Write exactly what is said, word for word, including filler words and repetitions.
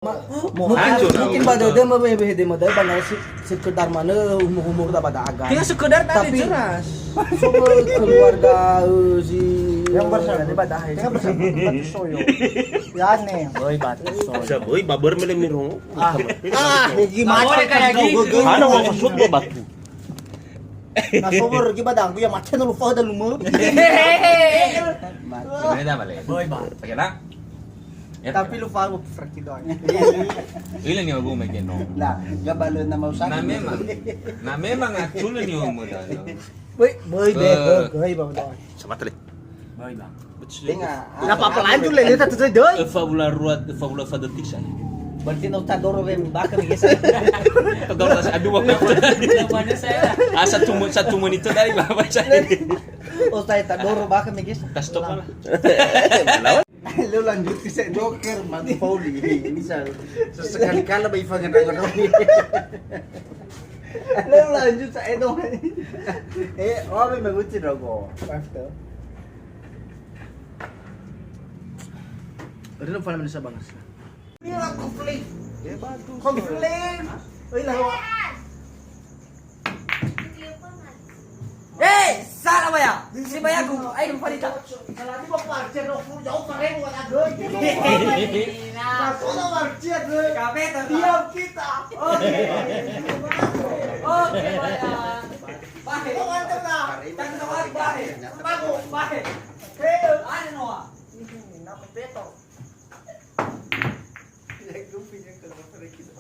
Ma-, mungkin, mungkin ba dödömö, we, we, dödömö, ba na se-, sekedar manö humor-humor da ba da'aga. Tidak sekedar tadi. Tapi jelas. Soal keluarga, eh, si yang bersama. Tidak bersama, batu soyo. Ya, nih. Böi batu soyo. Bisa böi, ba bör mele mirongo. Ah, ah, gimana? Boleh kayak gitu. Ada mau maksud gua batu. Na so wör gi ba danggu ya mate no lufa da lumö. Sebenarnya dah balik. Böi, Bang. Oke lah. Ya, tapi lufa aku fraki doang. Ile ni aku mege no. Nah, gak balik nama usaha. Nah, memang. Nah, memang aku ni umur dah. Böi, böi, böi, böi, böi, böi. Sama tadi. Böi, Bang. Dengar. Enggak apa-apa, lanjut, Le. Lihat satu saja, doi. Öfa wula rua, öfa wula fa detik saja. Berarti no tadoro we bakha mege sa. Tadoro sa, aduh, waktu. Jawabannya saya. Ah, satu me-, satu menit tadi, Bapak saya. Oh, saya tadoro bakha mege sa. Tas stop lah. Lu lanjut ke saya. Joker, Bang Pauli. Ini saya. Sesekali kala, Bang Ivan, nggak tahu. Lu lanjut saya dong. Eh, oh, memang lucu dong, kok. After. Rino fala menisa bangas. Ini lah konflik. Konflik. Oi lah. Eh, salah baya. Si bayaku, ayo lupa dita. Salah di bapak Arjen, dua puluh jauh, seribu kan ada. Nah, sono Arjen, doi. Kafe tuh. Diam kita. Oke. Oke, baya. Bahe. Kau antar dah. Kan kita bahe. Bagus, bahe. Hei, ada Noah. Ini nama Beto. Ya, gue punya kalau mereka.